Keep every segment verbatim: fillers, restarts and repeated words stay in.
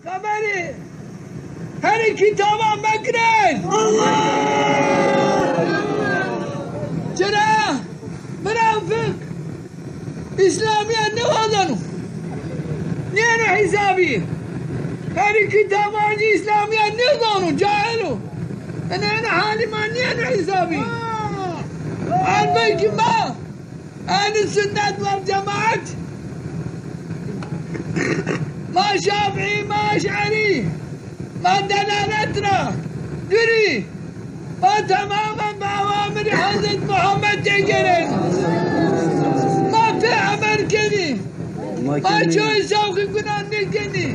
Xeberê herî kitaban megirin. Çira? Münafık. İslamiyet nêwazeno. Nêno hesabî. Herî kitaban zî İslamiyet nêzano, cahil o. Ene, ene halî ma nêno hesabî. Halbukî ma Ehl-i Sünnet vel Cemaat, ma Şafîî, ma Eş'erî, ma delalet ra dûrî, ma temamen bi ewamirî Hezret Muhammed têgêrên. Ma pê emir kenî. Ma çoy sewqî gunan nêkenî.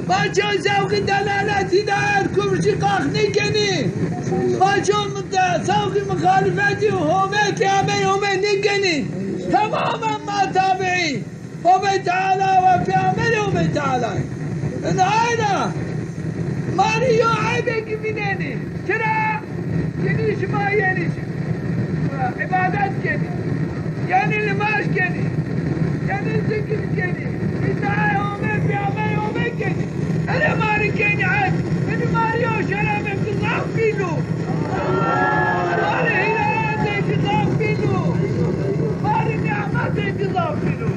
Ma çoy sewqî delalet, hîdayet, kufrî, şîqaq nêkenî. Ma çoy sewqî muxalifetî Homê, Peyamberî Homê nêkenî. Temamen ma tabiî Homê Teala ve Peyamberî Homê Teala. Ina ayna ma rê yo eybêkî vînenî. Çira? Çinî şima yenî îbadet kenî, yenî nimaj kenî, yenî zikir kenî, îtaê Homê, Peyamberî Homê kenî. Ene ma rê kenî eyb. Ene ma rê yo şerefêkî zaf bîn o. Ma rê hîdayetêkî zaf bîn o. Ma rê nîmetêkî zaf bîn o.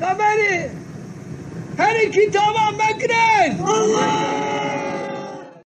Xeberê herî kitaban megirin.